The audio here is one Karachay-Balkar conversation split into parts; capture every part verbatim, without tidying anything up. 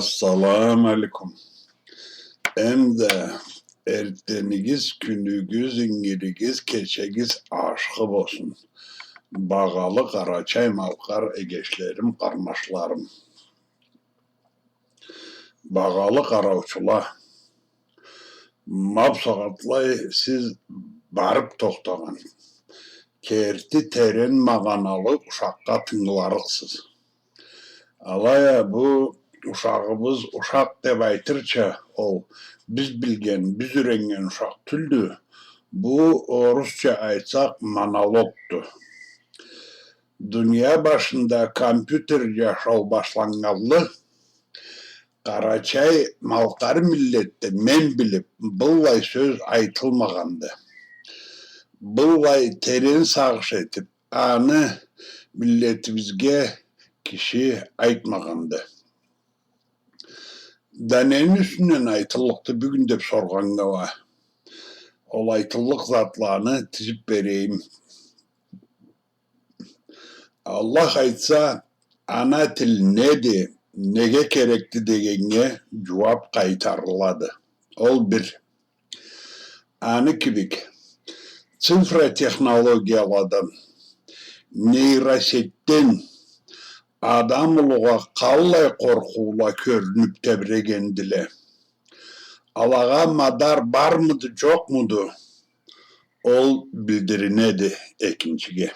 Ассалам алейкум. Эмда эртденигиз, кюнюгюз, ингиригиз, кечегиз ашхы болсун. Багъалы къарачай-малкъар эгечлерим, къарнашларым. Багъалы къараучула, ма бусагъатлай сиз барып тохтагъан керти терен магъаналы ушакъгъа тынгыларыкъсыз. Алай а бу ушагъыбыз ушакъ деп айтырча, ол биз билген, биз юреннген ушакъ тюлдю. Бу, орусча айтсакъ, монологду. Дуния башында компьютер джашау башланнганлы, къарачай-малкъар миллетде, мен билип, быллай сёз айтылмагъанды. Быллай терен сагъыш этип, аны миллетибизге киши айтмагъанды. Да нени юсюнден айтыллыкъды бюгюн деп соргъаннга уа, ол айтыллыкъ затланы тизип берейим. Аллах айтса, ана тил неди, неге керекди дегеннге джууап къайтарылады. Ол бир. Аны кибик, цифра технологияладан, нейросетьден адам улугъа къаллай къоркъуула кёрюнюп тебрегендиле. Алагъа мадар бармыды, джокъмуду, ол билдиринеди экинчиге.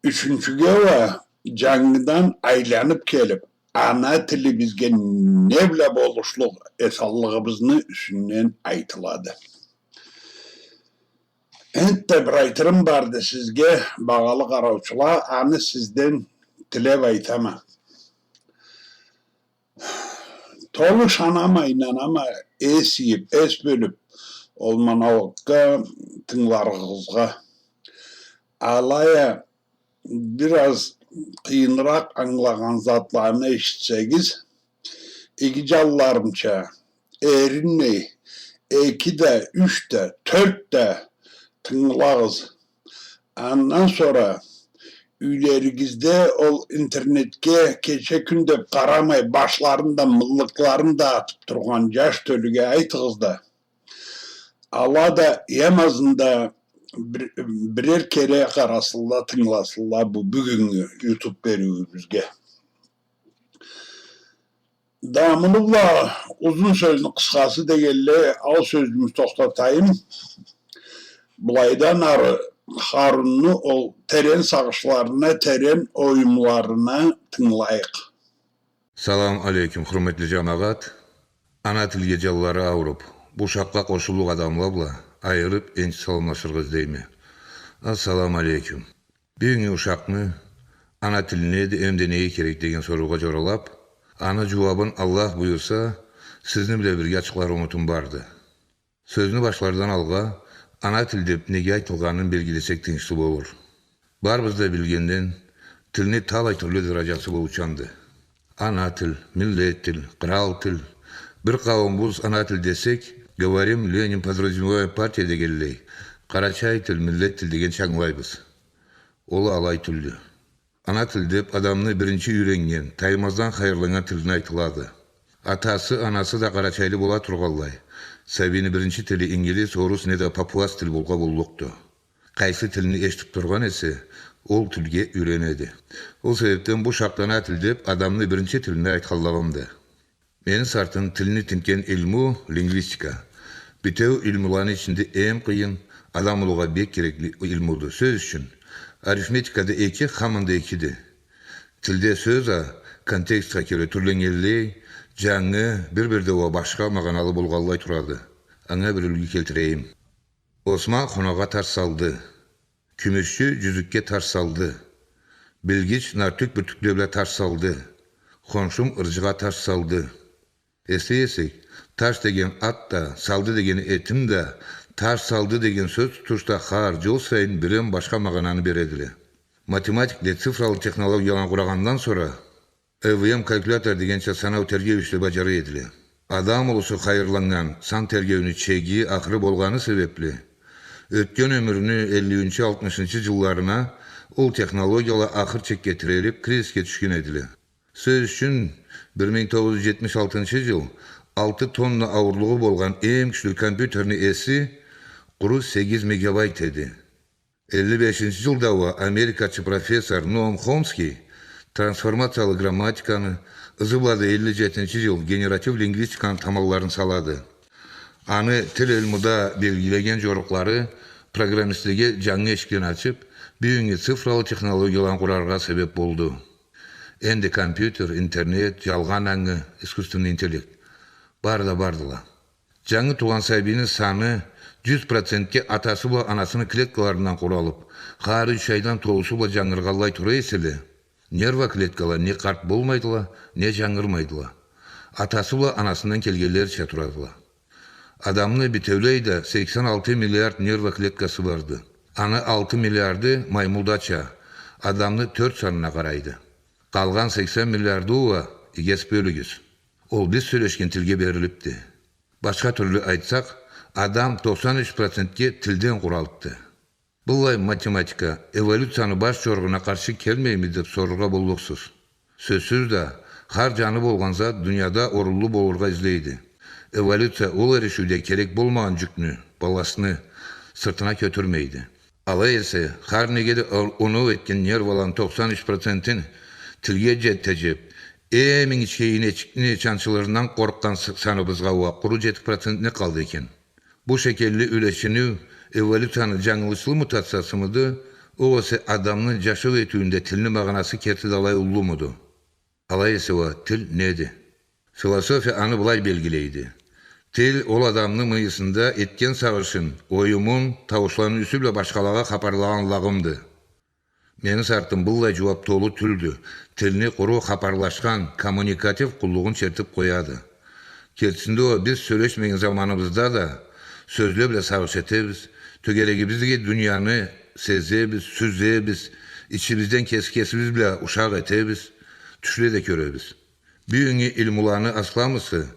Ючюнчюге уа джангыдан айланып келип, ана тилибизге не бла болушлукъ эталлыгъыбызны юсюнден айтылады. Энтда бир айтырым барды сизге, багъалы къараучула, аны сизден тилеп айтама. Толу ышанама, ийнанама, эс ийип, эс бёлюп, ол монологъа тынгыларыгъызгъа. Алай а бир аз къыйыныракъ ангылагъан затланы эшитсегиз, иги джанларымча, эринмей, эки да, юч да, тёрт да тынгылагъыз. Андан сора юйлеригизде ол интернетге кече-кюн деп къарамай, башларын да, мыллыкъларын да атып тургъан джаш тёлюге айтыгъыз да, ала да, эм азында бир-, бирер кере къарасынла, тынгыласынла бу бюгюннгю ютуб бериуюбюзге. Да муну бла узун сёзню къысхасы дегенлей, ал сёзню тохтатайым. Былайдан ары Харунну ол терен сагъышларына, терен оюмларына тынгылайыкъ. Салам алейкум, хурметли джамагъат. Ана тилге джанлары ауруб, бу ушакъгъа къошуллукъ адамла бла айырыб энчи саламлашыргъа излейме. Ассалам алейкум. Бюгюннгю ушакъны «Ана тил неди, эмда неге керек?» деген соруугъа джоралаб, аны джууабын, Аллах буюрса, сизни бла бирге ачыкълар умутум барды. Сёзню башлардан алгъа, ана тил деб неге айтылгъанын белгилесек тыйыншлы болур. Барыбыз да билгенден, тилни талай тюрлю даражасы болуучанды. Ана тил, миллет тил, кърал тил. Бир къауумубуз ана тил десек, говорим, Ленин подразумевает партия дегенлей, къарачай тил, миллет тил дегенча ангылайбыз. Ол алай тюлдю. Ана тил деб адамны биринчи юйреннген, таймаздан хайырланнган тилине айтылады. Атасы, анасы да къарачайлы бола тургъанлай, сабийни биринчи тили ингилиз, орус неда папуас тил болгъа боллукъду. Къайсы тилни эшитиб тургъан эсе, ол тилге юйренеди. Ол себебден бу ушакъда ана тил деб адамны биринчи тилине айтханлагъанды. Мени сартын тилни тинтген илму — лингвистика. Битеу илмуланы ичинде эм къыйын, адам улугъа бек керекли илмуду. Сёз ючюн, арифметикада эки хаманда экиди. Тилде сёз а контекстха кёре тюрленнгенлей, джангы, бир-бирде уа башха магъаналы болгъанлай турады. Анга бир юлгю келтирейим. Осман хонагъа таш салды. Кюмюшчю джюзюкге таш салды. Билгич нартюх бюртюкле бла таш салды. Хоншум ырджыгъа таш салды. Эслей эсек, таш деген ат да, салды деген этим да, таш салды деген сёз тутушда хар джол сайын бирем башха магъананы бередиле. Математикле цифралы технологияланы къурагъандан сора, ЭВМ калькулятор дегенча санау, тергеу ишле баджара эдиле. Адам улусу хайырланнган сан тергеуню чеги, ахыры болгъаны себебли, ётген ёмюрню эллинчи, алтмышынчы джылларына ол технологияла ахыр чекге тирелиб, кризисге тюшген эдиле. Сёз ючюн, бир минг тогъуз джюз джетмиш алтынчы джыл алты тонна ауурлугъу болгъан эм кючлю компьютерни эси къуру сегиз мегабайт эди. Элли бешинчи джылда уа америкачы профессор Ноам Хомский трансформациялы грамматиканы, ызы бла да элли джетинчи джыл генератив лингвистиканы тамалларын салады. Аны тил илмуда белгилеген джорукълары программистлеге джангы эшиклени ачып, бюгюннгю цифралы технологияланы къураргъа себеп болду. Энди компьютер, интернет, джалгъан ангы, искусственный интеллект, бары да бардыла. Джангы туугъан сабийни саны джюз процентге атасы бла анасыны клеткаларындан къуралып, хар юч айдан толусу бла джангыргъанлай тура эселе, нерва клеткала не къарт болмайдыла, не джангырмайдыла. Атасы бла анасындан келгенлерича турадыла. Адамны битеулей да сексен алты миллиард нерва клеткасы барды. Аны алты миллиарды маймулдача, адамны тёрт санына къарайды. Къалгъан сексен миллиарды уа, эгес бёлюгюз, ол биз сёлешген тилге берилипди. Башха тюрлю айтсакъ, адам токъсан юч процентге тилден къуралыпды. Быллай математика эволюцияны баш джоругъуна къаршы келмейми деп сорургъа боллукъсуз. Сёзсюз да, хар джаны болгъан зат дунияда орунлу болургъа излейди. Эволюция ол эришиуде керек болмагъан джюкню, балластны, сыртына кётюрмейди. Алай эсе, хар неге да ол-, оноу этген нерваланы токъсан юч процентин тилге джетгизип, эм ингичке ийнечикни чанчылырындан къоркъгъан с-, саныбызгъа уа къуру джети процент не къалды экен? Бу шекилли юлешиниу эволюцияны джангылычлы мутациясымыды, огъесе адамны джашау этиуюнде тилни магъанасы керти да алай уллумуду? Алай эсе уа, тил неди? Философия аны былай белгилейди. Тил ол адамны мыйысында этген сагъышын, оюмун, тауушланы юсю бла башхалагъа хапарлагъан лагъымды. Мени сартым быллай джууап толу тюлдю. Тилни къуру хапарлашхан, коммуникатив къуллугъун чертип къояды. Кертисинде уа, биз сёлешмеген заманыбызда да сёзле бла сагъыш этебиз, тёгерегибиздеги дунияны сезебиз, сюзебиз, ичибизден кеси кесибиз бла ушакъ этебиз, тюшле да кёребиз. Бюгюннгю илмуланы асламысы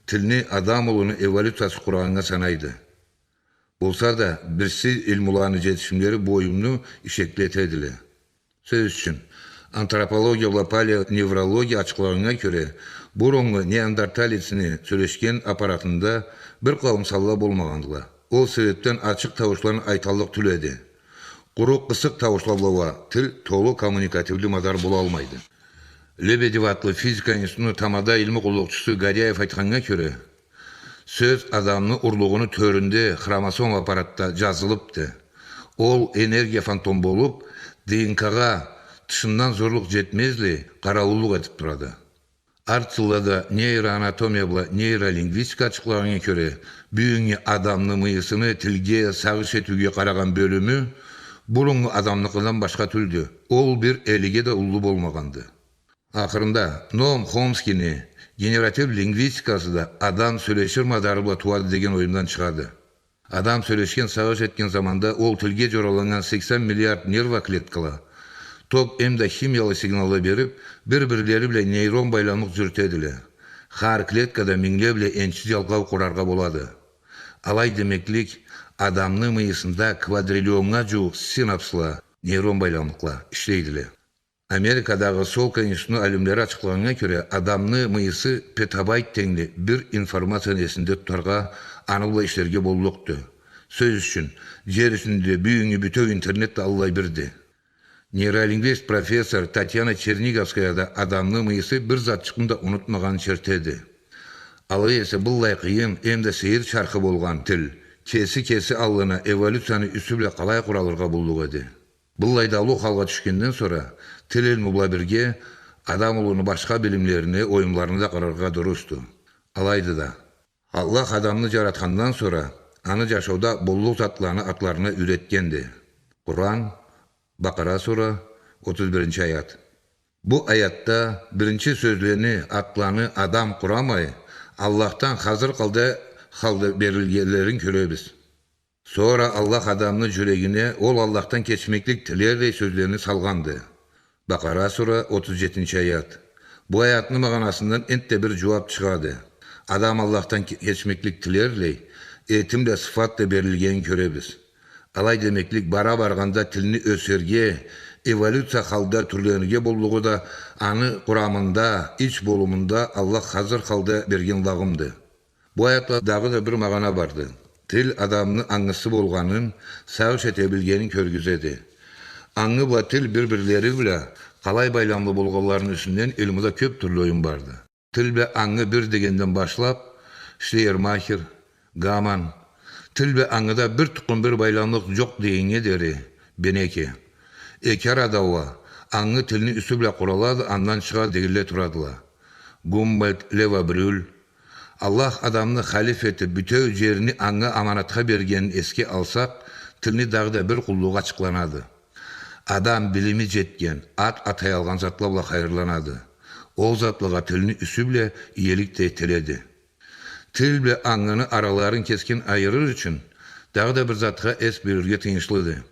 тилни адам улуну эволюциясы къурагъаннга санайды. Болса да, бирси илмуланы джетишимлери бу оюмну ишеклетедиле. Сёз ючюн, антропология бла палеоневрология ачыкълагъаннга кёре, буруннгу неандерталецни сёлешген аппаратында бир къауум санла болмагъандыла. Ол себепден ачыкъ тауушланы айталлыкъ тюл эди. Къуру къысыкъ тауушла бла уа тил толу коммуникативли мадар болалмайды. Лебедев атлы физика институтуну тамада илму къуллукъчусу Горяев айтханнга кёре, сёз адамны урлугъуну тёрюнде хромосом аппаратда джазылыпды. Ол энергия фантом болуп, ДНК-гъа тышындан зорлукъ джетмезлей къараууллукъ этип турады. Арт джыллада нейроанатомия бла нейролингвистика ачыкълагъаннга кёре, бюгюннгю адамны мыйысыны тилге, сагъыш этиуге къарагъан бёлюмю буруннгу адамныкъыдан башха тюлдю. Ол бир элиге да уллу болмагъанды. Ахырында, Ноам Хомскийни генератив лингвистикасы да адам сёлешир мадары бла тууады деген оюмдан чыгъады. Адам сёлешген, сагъыш этген заманда ол тилге джораланнган сексен миллиард нерва клеткала ток эмда химиялы сигналла берип, бир-бирлери бла нейрон байламлыкъ джюрютедиле. Хар клеткада мингле бла энчи джалгъау къураргъа болады. Алай демеклик, адамны мыйысында квадриллионнга джууукъ синапсла, нейрон байламлыкъла, ишлейдиле. Америкадагъы Солка институтуну алимлери ачыкълагъаннга кёре, адамны мыйысы петабайт тенгли бир информацияны эсинде тутаргъа, аны бла ишлерге боллукъду. Сёз ючюн, джер юсюнде бюгюннгю бютеу интернет да аллай бирди. Нейролингвист профессор Татьяна Черниговская да адамны мыйысы бир затчыкъны да унутмагъанын чертеди. Алай эсе быллай къыйын эмда сейир чархы болгъан тил кеси-кеси аллына эволюцияны юсю бла къалай къуралыргъа боллукъ эди? Быллай да уллу халгъа тюшгенден сора, тил илму бла бирге адам улуну башха билимлерине, оюмларына да къараргъа дурусду. Алайды да, Аллах адамны джаратхандан сора, аны джашауда боллукъ затланы атларына юйретгенди. Къуран, Бакъара сура, отуз биринчи аят. Бу аятда биринчи сёзлени, атланы адам къурамай, Аллахдан хазыр халда, халда берилгенлерин кёребиз. Сора Аллах адамны джюрегине ол Аллахдан кечмеклик тилерлей сёзлени салгъанды. Бакъара сура, отуз джетинчи аят. Бу аятны магъанасындан энтда бир джууап чыгъады. Адам Аллахдан ке-, кечмеклик тилерлей, этим да, сыфат да берилгенин кёребиз. Алай демеклик, бара баргъанда тилни ёсерге, Эволюция халда тюрленирге боллугъу да аны къурамында, ич болумунда Аллах хазыр халда берген лагъымды. Бу аятда дагъыда бир магъана барды. Тил адамны ангысы болгъанын, сагъыш эте билгенин кёргюзеди. Ангы бла тил бир-бирлери бла къалай байламлы болгъанларыны юсюнден илмуда кёп тюрлю оюм барды. Тил бла ангы бир дегенден башлап, Шлейермахер, Гаман, тил бла ангыда бир тукъум бир байламлыкъ жокъ дегеннге дери, Бенеке. Эки арада уа, ангы тилни юсю бла къуралады, андан чыгъады дегенле турадыла. Гумбольдт, Лева Брюль. Аллах адамны халиф этип, бютеу жерни анга аманатха бергенин эсге алсакъ, тилни дагъыда бир къуллугъу ачыкъланады. Адам билими жетген, ат атаялгъан затла бла хайырланады. Ол затлагъа тилни юсю бла иелик да этиледи. Тил бла ангыны араларын кескин айырыр ючюн дагъыда бир затха эс берирге тыйыншлыды.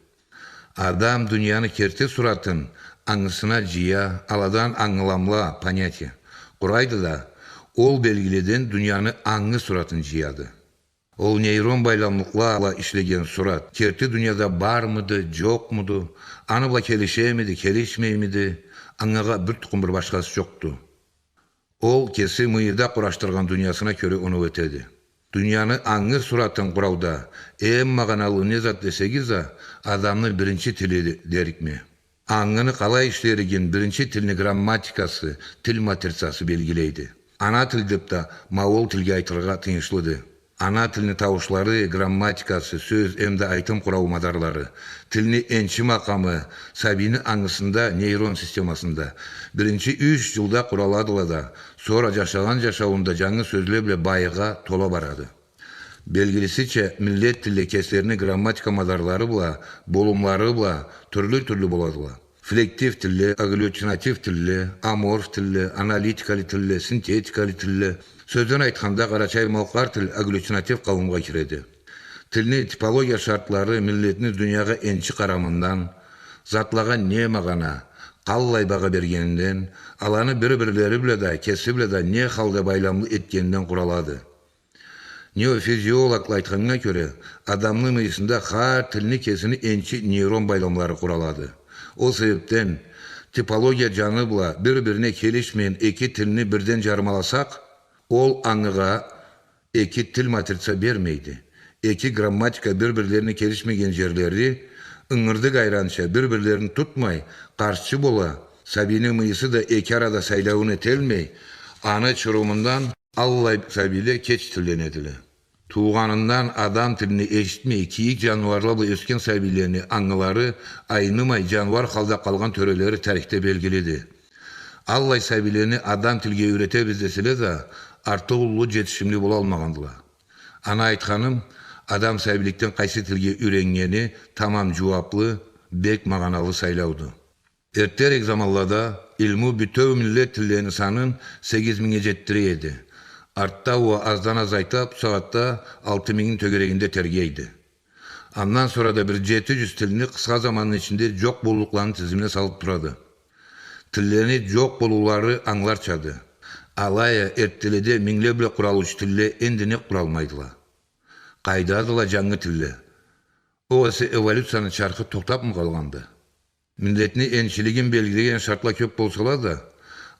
Адам дунияны керти суратын ангысына жыя, аладан ангыламла, понятия, къурайды да, ол белгиледен дунияны ангы суратын жыяды. Ол нейрон байламлыкъла бла ишлеген сурат керти дунияда бармыды, жокъмуду, аны бла келишемиди, келишмеймиди, ангыгъа бир тукъум бир башхасы жокъду. Ол кеси мыйыда къурашдыргъан дуниясына кёре оноу этеди. Дунияны ангы суратын къурауда эм магъаналы не зат десегиз да, адамны биринчи тили дерикме. Ангыны къалай ишлеригин биринчи тилни грамматикасы, тил матрицасы белгилейди. Ана тил деп да ма ол тилге айтыргъа тыйыншлыды. Ана тилни тауушлары, грамматикасы, сёз эмда айтым къурау мадарлары, тилни энчи макъамы сабийни ангысында, нейрон системасында, биринчи юч жылда къураладыла да, сора жашагъан жашауунда жангы сёзле бла байыгъа, тола барады. Белгилисича, миллет тилле кеслерини грамматика мадарлары бла, болумлары бла тюрлю-тюрлю боладыла. Флектив тилле, агглютинатив тилле, аморф тилле, аналитикалы тилле, синтетикалы тилле. Сёзден айтханда, къарачай-малкъар тил агглютинатив къауумгъа киреди. Тилни типология шартлары миллетни дуниягъа энчи къарамындан, затлагъа не магъана, къаллай багъа бергенинден, аланы бир-бирлери бла да, кеси бла да не халда байламлы этгенинден къуралады. Неофизиологла айтханнга кёре, адамны мыйысында хар тилни кесини энчи нейрон байламлары къуралады. Ол себепден типология жаны бла бир-бирине келишмеген эки тилни бирден жармаласакъ, ол ангыгъа эки тил матрица бермейди. Эки грамматика бир-бирлерине келишмеген жерлери ынгырдык айранча бир-бирлерин тутмай, къаршчы бола, сабийни мыйысы да эки арада сайлауун этелмей, аны чурумундан аллай сабийле кеч тилленедиле. Туугъанындан адам тилни эшитмей, кийик жаныуарла бла ёсген сабийлени ангылары айнымай, жаныуар халда къалгъан тёрелери тарихде белгилиди. Аллай сабийлени адам тилге юйретебиз деселе да, артыкъ уллу жетишимли болалмагъандыла. Ана айтханым, адам сабийликден къайсы тилге юйреннгени тамам жууаплы, бек магъаналы сайлауду. Эртдерек заманлада илму бютеу миллет тиллени санын сегиз мингнге жетдире эди. Артда уа аздан-аз айта, бусагъатда алты мингни тёгерегинде тергейди. Андан сора да бир жети жюз тилни къысха заманны ичинде жокъ боллукъланы тизимине салып турады. Тиллени жокъ болуулары англарчады. Алай а эртделеде мингле бла къуралыучу тилле энди нек къуралмайдыла? Къайдадыла жангы тилле? Огъесе эволюцияны чархы тохтапмы къалгъанды? Миллетни энчилигин белгилеген шартла кёп болсала да,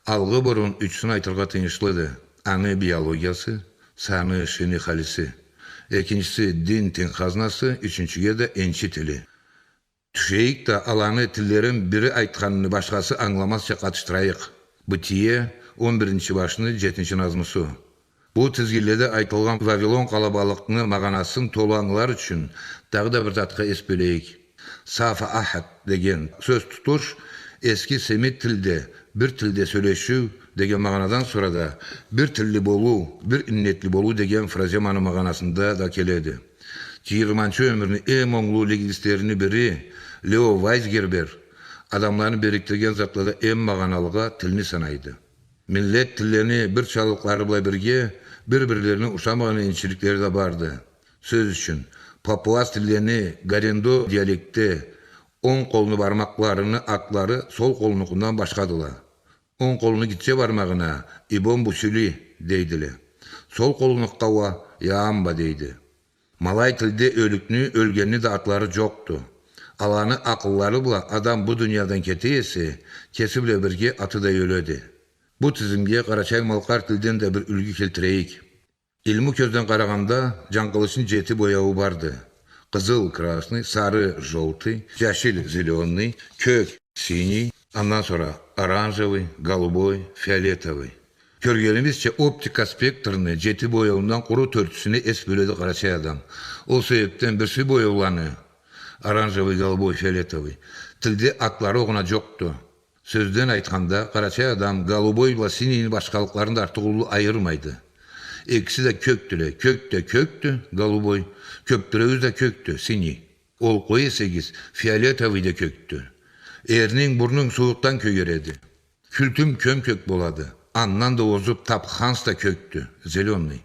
алгъы бурун ючюсюн айтыргъа тыйыншлыды. Аны биологиясы, саны, шини, халиси. Экинчиси, дин, тинк хазнасы, ючюнчюге да энчи тили. Тюшейик да, аланы тиллерин бири айтханны башхасы ангыламазча къатышдырайыкъ. Бытие, он биринчи башны жетинчи назмусу. Бу тизгинледе айтылгъан Вавилон къалабалыкъны магъанасын толу ангылар ючюн дагъыда бир затха эс бёлейик. Сафа ахад деген сёз тутуш эски семит тилде бир тилде сёлешиу деген магъанадан сора да бир тилли болуу, бир иннетли болуу деген фраземаны магъанасында да келеди. Жыйырманчы ёмюрню эм онглу лингвистлерини бири Лео Вайсгербер адамланы бириктирген затлада эм магъаналыгъа тилни санайды. Миллет тиллени бирчалыкълары бла бирге бир-бирлерине ушамагъан энчиликлери да барды. Сёз ючюн, папуас тиллени гарендо диалектде онг къолну бармакъларыны атлары сол къолнукъундан башхадыла. Онг къолну гитче бармагъына ибон бучули дейдиле. Сол къолнукъгъа уа яамба дейди. Малай тилде ёлюкню, ёлгенни да атлары жокъду. Аланы акъыллары бла адам бу дуниядан кете эсе, кеси бла бирге аты да ёледи. Бу тизимге къарачай-малкъар тилден да бир юлгю келтирейик. Илму кёзден къарагъанда, джанкъылычны джети бояуу барды. Къызыл, красный, сары, жёлтый, джашил, зелёный, кёк, синий, андан сора оранжевый, голубой, фиолетовый. Кёргенибизча, оптика спектрни джети бояуундан къуру тёртюсюне эс бёледи къарачай адам. Ол себебден бирси бояуланы, оранжевый, голубой, фиолетовый, тилде атлары огъуна джокъду. Сёзден айтханда, къарачай адам голубой бла синийни башхалыкъларын да артыкъ уллу айырмайды. Экиси да кёкдюле, кёк да кёкдю, голубой, кёпюреуюз да кёкдю, синий. Ол, къой эсегиз, фиолетовый да кёкдю. Эрнинг, бурнунг сууукъдан кёгереди. Кюлтюм кём-кёк болады. Андан да озуб, тап ханс да кёкдю, зелёный.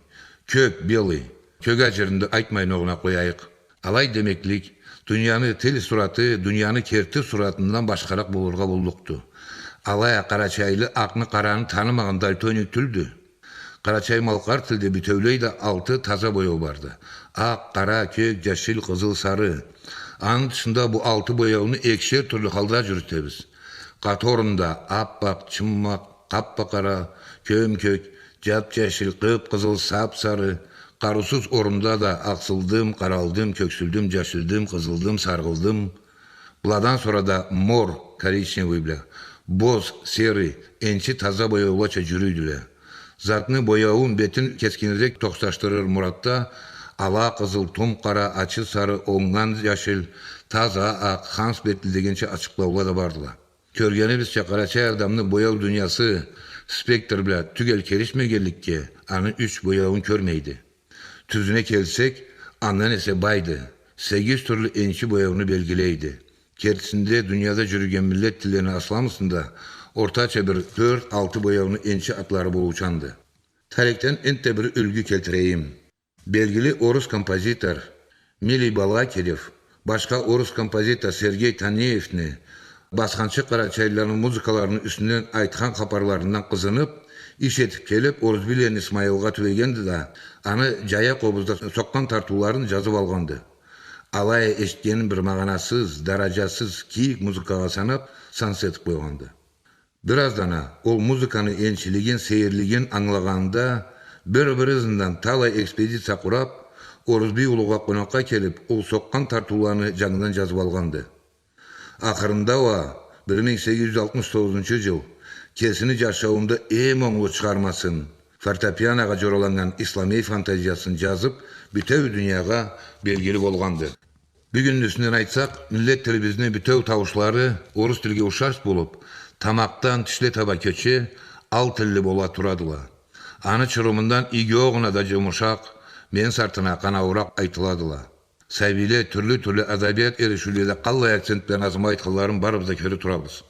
Кёк, белый. Кёк аджиринди айтмайын огъуна къояйыкъ. Алай демеклик, дунияны тил сураты дунияны керти суратындан башхаракъ болургъа боллукъду. Алай а къарачайлы акъны-къараны танымагъан дальтоник тюлдю. Къарачай-малкъар тилде бютеулей да алты таза бояу барды. Акъ, къара, кёк, джашил, къызыл, сары. Аны тышында бу алты бояуну экишер тюрлю халда джюрютебиз. Къаты орунда аппакъ, чыммакъ, къаппа-къара, кём-кёк, джап-джашил, къып-къызыл, сап-сары, къарыусуз орунда да акъсылдым, къаралдым, кёксюлдюм, джашилдим, къызылдым, саргъылдым. Быладан сора да мор, коричневый бла, боз, серый, энчи таза бояулача джюрюйдюле. Затны бояуун, бетин кескинирек токъташдырыр муратда ала къызыл, тум къара, ачы сары, онган джашил, таза акъ, ханс бетли дегенча ачыкълаула да бардыла. Кёргенибизча, къарачай адамны бояу дуниясы спектр бла тюгел келишмегенликге, аны юч бояуун кёрмейди. Тюзюне келсек, андан эсе байды. Сегиз тюрлю энчи бояуну белгилейди. Кертисинде, дунияда джюрюген миллет тиллени асламысында ортача бир тёрт-алты бояуну энчи атлары болуучанды. Тарихден энтда бир юлгю келтирейим. Белгили орус композитор Милий Балакирев башха орус композитор Сергей Танеевни басханчы къарачайлыланы музыкаларыны юсюнден айтхан хапарларындан къызыныб, иш этиб келиб, Орузбийлени Исмайылгъа тюбегенди да, аны джая къобузда сокъгъан тартыуларын джазыб алгъанды. Алай а эшитгенин бир магъанасыз, дараджасыз кийик музыкагъа санаб, санс этиб къойгъанды. Бир аздан а ол музыканы энчилигин, сейирлигин ангылагъанында, бир-бир ызындан талай экспедиция къураб, Орузбий улугъа къонакъгъа келиб, ол сокъгъан тартыуланы джангыдан джазыб алгъанды. Ахырында уа, бир минг сегиз джюз алтмыш тогъузунчу джыл, кесини джашауунда эм онглу чыгъармасын, фортепианогъа джораланнган «Исламей» фантазиясын джазыб, бютеу дуниягъа белгили болгъанды. Бюгюнню юсюнден айтсакъ, миллет тилибизни бютеу тауушлары орус тилге ушаш болуб, тамакъдан тишле таба кёче, ал тилли бола турадыла. Аны чурумундан иги огъуна да джумушакъ, мен сартына къанауракъ айтыладыла. Сабийле тюрлю-тюрлю адабият эришиуледе къаллай акцент бла назму айтханларын барыбыз да кёре турабыз.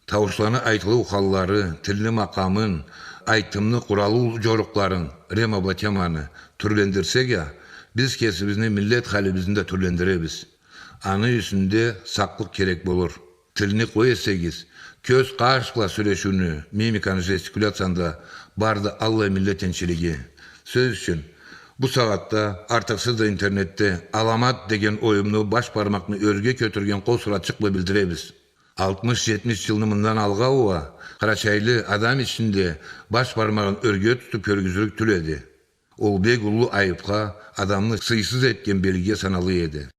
Тауушланы айтылыу халлары, тилни макъамын, айтымны къуралыу джорукъларын, рема бла теманы тюрлендирсек а, биз кесибизни миллет халибизни да тюрлендиребиз. Аны юсюнде сакълыкъ керек болур. Тилни къой эсегиз, кёз-къаш бла сёлешиуню, мимиканы, жестикуляцияны да барды аллай миллет энчилиги. Сёз ючюн, бу сагъатда артыкъсыз да интернетде «Аламат» деген оюмну баш бармакъны ёрге кётюрген къол суратчыкъ бла билдиребиз. Алтмыш-джетмиш джылны мындан алгъа уа къарачайлы адам ичинде баш бармагъын ёрге тутуб кёргюзюрюк тюл эди. Ол бек уллу айыбха, адамны сыйсыз этген белгиге санала эди.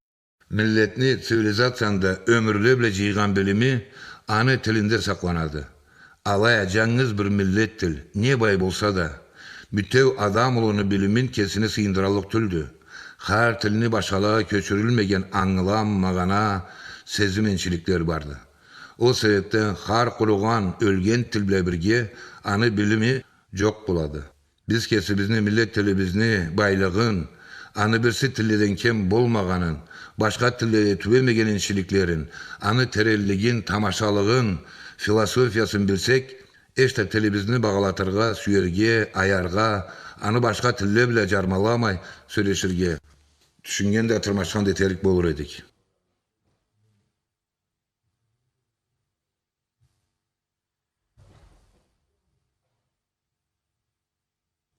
Миллетни, цивилизацияны да ёмюрле бла джыйгъан билими аны тилинде сакъланады. Алай а джангыз бир миллет тил, не бай болса да, бютеу адам улуну билимин кесине сыйындыраллыкъ тюлдю. Хар тилни башхалагъа кёчюрюлмеген ангылам, магъана, сезим энчиликлери барды. Ол себебден хар къуругъан, ёлген тил бла бирге аны билими джокъ болады. Биз кесибизни миллет тилибизни байлыгъын, аны бирси тилледен кем болмагъанын, башха тилледе тюбемеген энчиликлерин, аны теренлигин, тамашалыгъын, философиясын билсек, эшта тилибизни багъалатыргъа, сюерге, аяргъа, аны башха тилле бла джармаламай сёлеширге, тюшюннген да, тырмашхан да этерик болур эдик.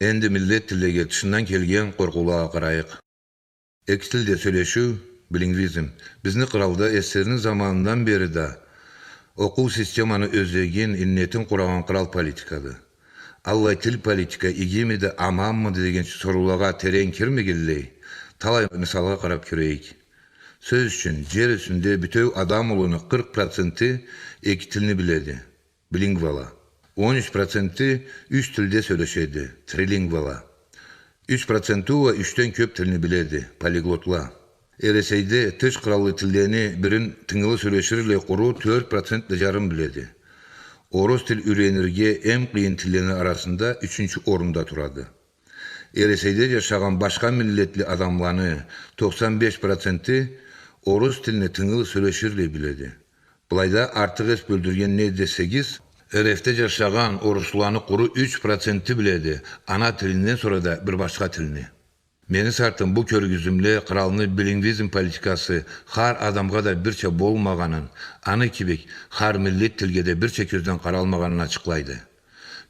Энди миллет тиллеге тышындан келген къоркъуулагъа къарайыкъ. Эки тилде сёлешиу Билингвизм. Бизни къралда СССР-ни заманындан бери да окъуу системаны ёзегин, иннетин къурагъан кърал политикады. Аллай тил политика игимиди, аманмыды дегенча соруулагъа терен кирмегенлей, талай мисалгъа къарап кёрейик. Сёз ючюн, джер юсюнде бютеу адам улуну къыркъ проценти эки тилни биледи, билингвала. Он юч проценти юч тилде сёлешеди, трилингвала. Юч проценти уа ючден кёп тилни биледи, полиглотла. Эресейде тыш къраллы тиллени бирин тынгылы сёлеширлей къуру тёрт процент да джарым биледи. Орус тил юренирге эм къыйын тиллени арасында ючюнчю орунда турады. Эресейде джашагъан башха миллетли адамланы тохсан беш проценти орус тилни тынгылы сёлеширлей биледи. Былайда артыкъ эс бёлдюрген не десегиз, РФ-де джашагъан орусланы къуру юч проценти биледи ана тилинден сора да бир башха тилни. Мени сартым, бу кёргюзюмле къралны билингвизм политикасы хар адамгъа да бирча болмагъанын, аны кибик хар миллет тилге да бирча кёзден къаралмагъанын ачыкълайды.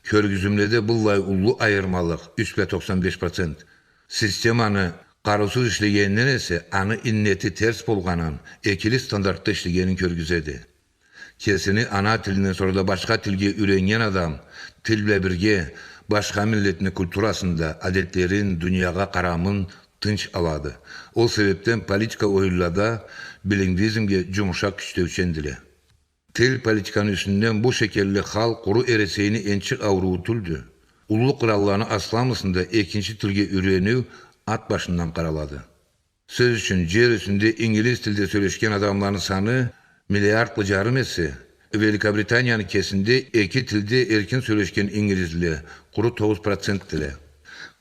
Кёргюзюмледе быллай уллу айырмалыкъ, юч бла тохсан беш процент, системаны къарыусуз ишлегенинден эсе, аны иннети терс болгъанын, экили стандартда ишлегенин кёргюзеди. Кесини ана тилинден сора да башха тилге юреннген адам тил бла бирге башха миллетни культурасын да, адетлерин, дуниягъа къарамын тынч алады. Ол себепден политика оюнлада билингвизмге джумушакъ кючдеучендиле. Тил политиканы юсюнден бу шекилли хал къуру Эресейни энчи ауруу тюлдю. Уллу къралланы асламысында экинчи тилге юрениу ат башындан къаралады. Сёз ючюн, джер юсюнде ингилиз тилде сёлешген адамланы саны миллиард бла джарым эсе, Великобританияны кесинде эки тилде эркин сёлешген ингилизле къуру тогъуз процентдиле.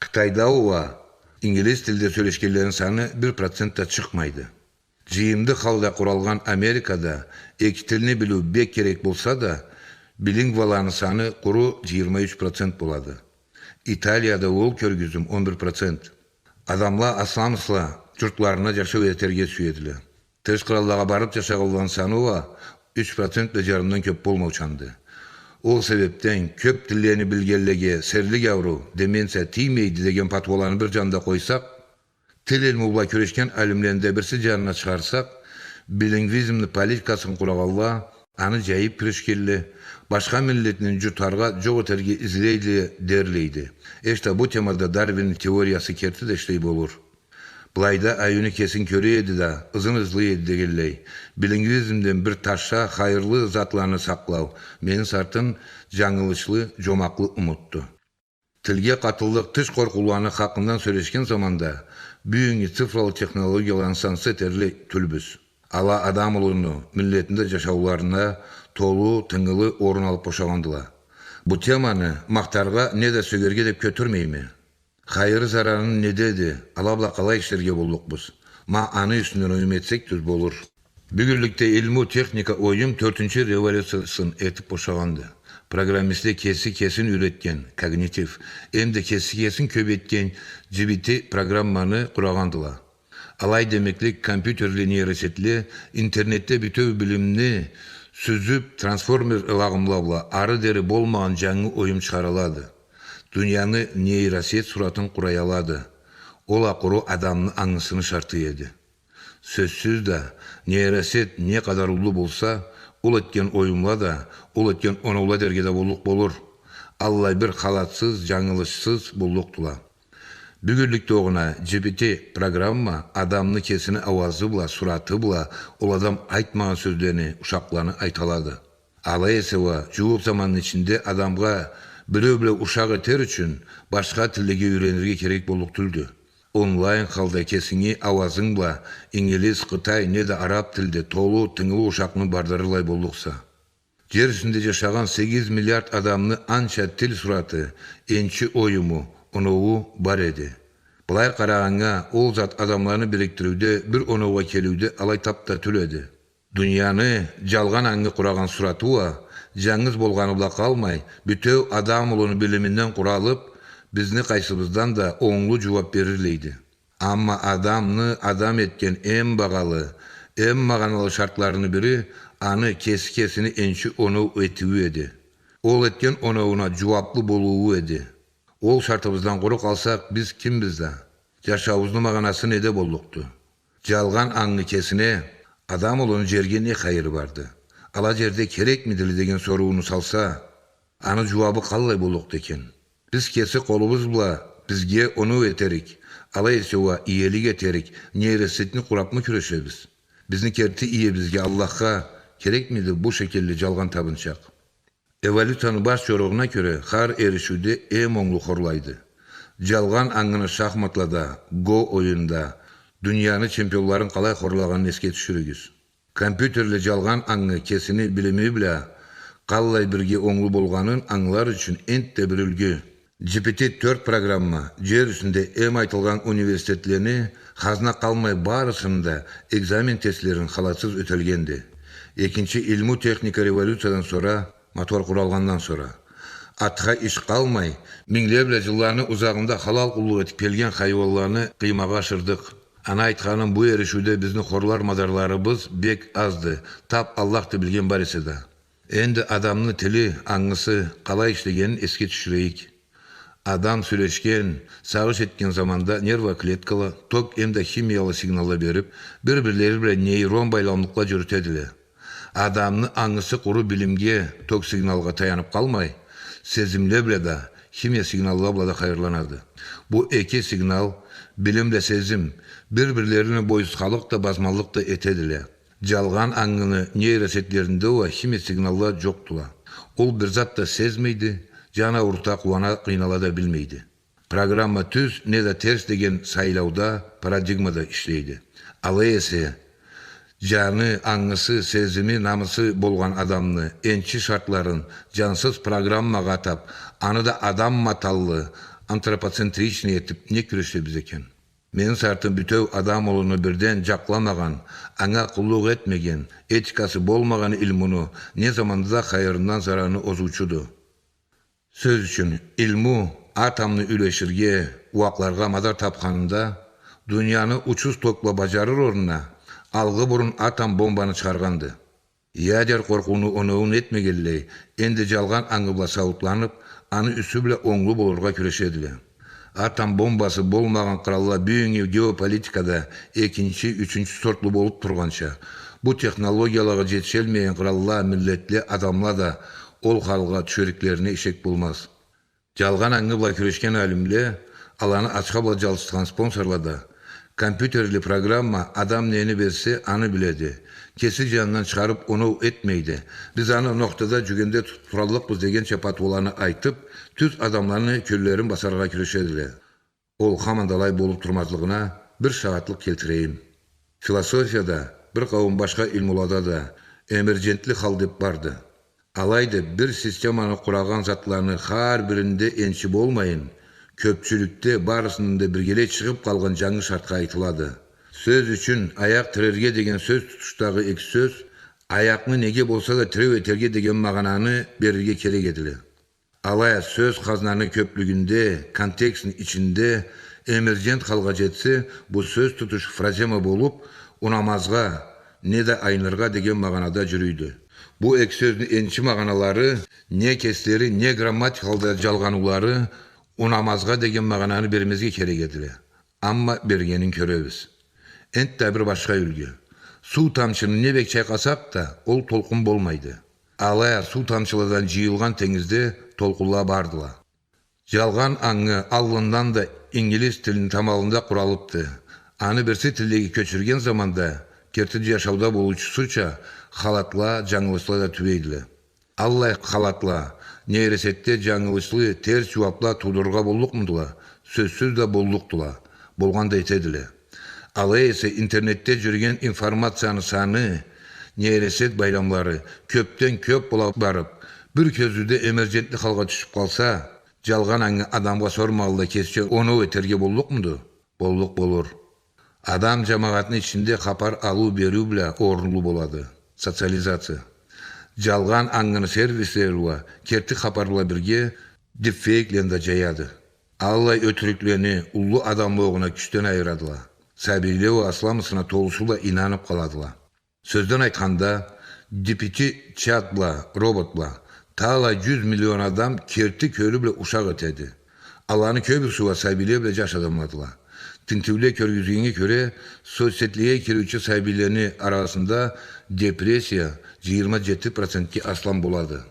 Къытайда уа ингилиз тилде сёлешгенлени саны бир процент да чыкъмайды. Джыйымды халда къуралгъан Америкада эки тилни билиу бек керек болса да, билингваланы саны къуру джыйырма юч процент болады. Италияда ол кёргюзюм он бир процент. Адамла асламысла джуртларына джашау этерге сюедиле. Тыш къраллагъа барып джашагъанланы саны уа юч процент бла джарымдан кёп болмаучанды. Ол себепден кёп тиллени билгенлеге серлик ауруу, деменция тиймейди деген патуаланы бир джанда къойсакъ, тил илму бла кюрешген алимлени да бирси джанына чыгъарсакъ, билингвизмни политикасын къурагъанла, аны джайып кюрешгенле, башха миллетни джутаргъа, джокъ этерге излейле дерлейди. Эшта бу темада Дарвинни теориясы керти да ишлей болур. Былайда аюну кесин кёре эди да, ызын ызлай эди дегенлей, билингвизмден бир таша хайырлы затланы сакълау, мени сартым, джангылычлы, джомакълы умутду. Тилге къатыллыкъ тыш къоркъууланы хакъындан сёлешген заманда, бюгюннгю цифралы технологияланы сансыз этерлик тюлбюз. Ала адам улуну, миллетни да джашауларында толу, тынгылы орун алып бошагъандыла. Бу теманы махтаргъа неда сёгерге деп кётюрмейме. Хайыры, зараны недеди, ала бла къалай ишлерге боллукъбуз? Ма аны юсюнден оюм этсек тюз болур. Бюгюнлюкде илму-техника оюм тёртюнчю революциясын этип бошагъанды. Программистле кеси кесин юйретген, когнитив, эмда кеси кесин кёбейтген джи би ти программаны къурагъандыла. Алай демеклик, компьютерли нейросетле интернетде бютеу билимни сюзюп, трансформер ылагъымла бла ары дери болмагъан джангы оюм чыгъаралады. Дунияны нейросеть суратын къураялады. Ол а къуру адамны ангысыны шарты эди. Сёзсюз да, нейросеть не къадар уллу болса, ол этген оюмла да, ол этген оноула дерге да боллукъ болур. Аллай бир халатсыз, джангылычсыз боллукъдула. Бюгюнлюкде огъуна джи би ти программа адамны кесини ауазы бла, сураты бла, ол адам айтмагъан сёзлени ушакъланы айталады. Алай эсе уа, джууукъ заманны ичинде адамгъа биреу бла ушакъ этер ючюн башха тиллеге юйренирге керек боллукъ тюлдю. Онлайн халда кесинги ауазынг бла ингилиз, къытай неда араб тилде толу, тынгылы ушакъны бардырырлай боллукъса. Джер юсюнде джашагъан сегиз миллиард адамны анча тил сураты, энчи оюму, оноуу бар эди. Былай къарагъаннга, ол зат адамланы бириктириуде, бир оноугъа келиуде алай тап да тюл эди. Дунияны джалгъан ангы къурагъан сураты уа, джангыз болгъаны бла къалмай, бютеу адам улуну билиминден къуралып, бизни къайсыбыздан да онглу джууап берирлейди. Амма адамны адам этген эм багъалы, эм магъаналы шартларыны бири аны кеси кесини энчи оноу этиую эди. Ол этген оноууна джууаплы болууу эди. Ол шартыбыздан къуру къалсакъ, биз кимбиз да? Джашауубузну магъанасы неде боллукъду? Джалгъан ангы кесине адам улуну джерге не хайыры барды? Ала джерде керекмидиле деген сорууну салса, аны джууабы къаллай боллукъду экен? Биз кеси къолубуз бла бизге оноу этерик, алай эсе уа иелик этерик нейросетьни къурабмы кюрешебиз? Бизни керти иебизге, Аллахха, керекмиди бу шекилли джалгъан табынчакъ? Эволюцияны баш джоругъуна кёре, хар эришиуде эм онглу хорлайды. Джалгъан ангыны шахматлада, го оюнда дунияны чемпионларын къалай хорлагъанын эсге тюшюрюгюз. Компьютерле джалгъан ангы кесини билими бла къаллай бирге онглу болгъанын ангылар ючюн энтда бир юлгю. Джи Пи Ти тёрт программа джер юсюнде эм айтылгъан университетлени хазна къалмай барысыны да экзамен тестлерин халатсыз ётелгенди. Экинчи илму-техника революциядан сора, мотор къуралгъандан сора, атха иш къалмай, мингле бла джылланы узагъында халал къуллукъ этиб келген хайуанланы къыймагъа ашырдыкъ. Ана айтханым, бу эришиуде бизни хорлар мадарларыбыз бек азды, таб Аллахды билген бар эсе да. Энди адамны тили, ангысы къалай ишлегенин эсге тюшюрейик. Адам сёлешген, сагъыш этген заманда нерва клеткала ток эмда химиялы сигналла бериб, бир-бирлери бла нейрон байламлыкъла джюрютедиле. Адамны ангысы къуру билимге, ток сигналгъа таяныб къалмай, сезимле бла да, химия сигналла бла да хайырланады. Бу эки сигнал, билим бла сезим, бир-бирлерине бойсузхаллыкъ да, базмаллыкъ да этедиле. Джалгъан ангыны нейросетьлеринде уа химия сигналла джокъдула. Ол бир зат да сезмейди, джан аурута, къууана, къыйнала да билмейди. Программа тюз неда терс деген сайлауда, парадигмада ишлейди. Алай эсе, джаны, ангысы, сезими, намысы болгъан адамны энчи шартларын джансыз программагъа атаб, аны да адам маталлы, антропоцентричный этиб не кюрешебиз экен? Мени сартым, бютеу адам улуну бирден джакъламагъан, анга къуллукъ этмеген, этикасы болмагъан илмуну не заманда да хайырындан зарарыны озуучуду. Сёз ючюн, илму атомну юлеширге, ууакъларгъа мадар табханында, дунияны учуз ток бла баджарыр орнуна, алгъы бурун атом бомбаны чыгъаргъанды. Ядер къоркъууну оноуун этмегенлей, энди джалгъан ангы бла сауутланыб, аны юсю бла онглу болургъа кюрешедиле. Атом бомбасы болмагъан къралла бюгюннгю геополитикада экинчи, ючюнчю сортлу болуб тургъанча, бу технологиялагъа джетишелмеген къралла, миллетле, адамла да ол халгъа тюшериклерине ишек болмаз. Джалгъан ангы бла кюрешген алимле, аланы ачха бла джалчытхан спонсорла да, компьютерли программа адам нени берсе, аны биледи. Кеси джанындан чыгъарыб оноу этмейди. Биз аны нокътада джюгенде тутуб тураллыкъбыз дегенча патуаланы айтыб, тюз адамланы кёллерин басаргъа кюрешедиле. Ол хаман да алай болуб турмазлыгъына бир шагъатлыкъ келтирейим. Философияда, бир къауум башха илмулада да эмерджентли хал деб барды. Алайда бир системаны къурагъан затланы хар биринде энчи болмайын, кёбчюлюкде барысындан да биргелей чыгъыб къалгъан джангы шартха айтылады. Сёз ючюн, аякъ тирерге деген сёз тутушдагъы эки сёз, аякъны неге болса да тиреу этерге деген магъананы берирге керек эдиле. Алай а сёз хазнаны кёблюгюнде, контекстни ичинде эмерджент халгъа джетсе, бу сёз тутуш фразема болуб, унамазгъа, неда айныргъа деген магъанада джюрюйдю. Бу эки сёзню энчи магъаналары, не кеслери, не грамматикалда джалгъаныулары унамазгъа деген магъананы бермезге керек эдиле. Амма бергенин кёребиз. Энтда бир башха юлгю. Суу тамчыны не бек чайкъасакъ да, ол толкъун болмайды. Алай а суу тамчыладан джыйылгъан тенгизде толкъунла бардыла. Джалгъан ангы аллындан да ингилиз тилни тамалында къуралыбды. Аны бирси тиллеге кёчюрген заманда, керти джашауда болуучусуча, халатла, джангылычла да тюбейдиле. Аллай халатла нейросетьде джангылычлы, терс джууабла туудурургъа боллукъмудула? Сёзсюз да боллукъдула. Болгъан да этедиле. Алай эсе интернетде джюрюген информацияны саны, нейросеть байламлары кёбден кёб бола барыб, бир кёзюуде эмерджентли халгъа тюшюб къалса, джалгъан ангы адамгъа сормагъанлай кесича оноу этерге боллукъмуду? Боллукъ болур. Адам джамагъатны ичинде хапар алыу-бериу бла орунлу болады. Социализация. Джалгъан ангыны сервислери уа керти хапар бла бирге дипфейклени да джаяды. Аллай ётюрюклени уллу адамла огъуна кючден айырадыла. Сабийле уа асламысына толусу бла ийнаныб къаладыла. Сёзден айтханда, Ди Пи Ти чат бла, робот бла талай джюз миллион адам керти кёлю бла ушакъ этеди. Аланы кёбюсю уа сабийле бла джаш адамладыла. Тинтиуле кёргюзгеннге кёре, соцсетлеге кириучю сабийлени арасында депрессия джыйырма джети процентге аслам болады.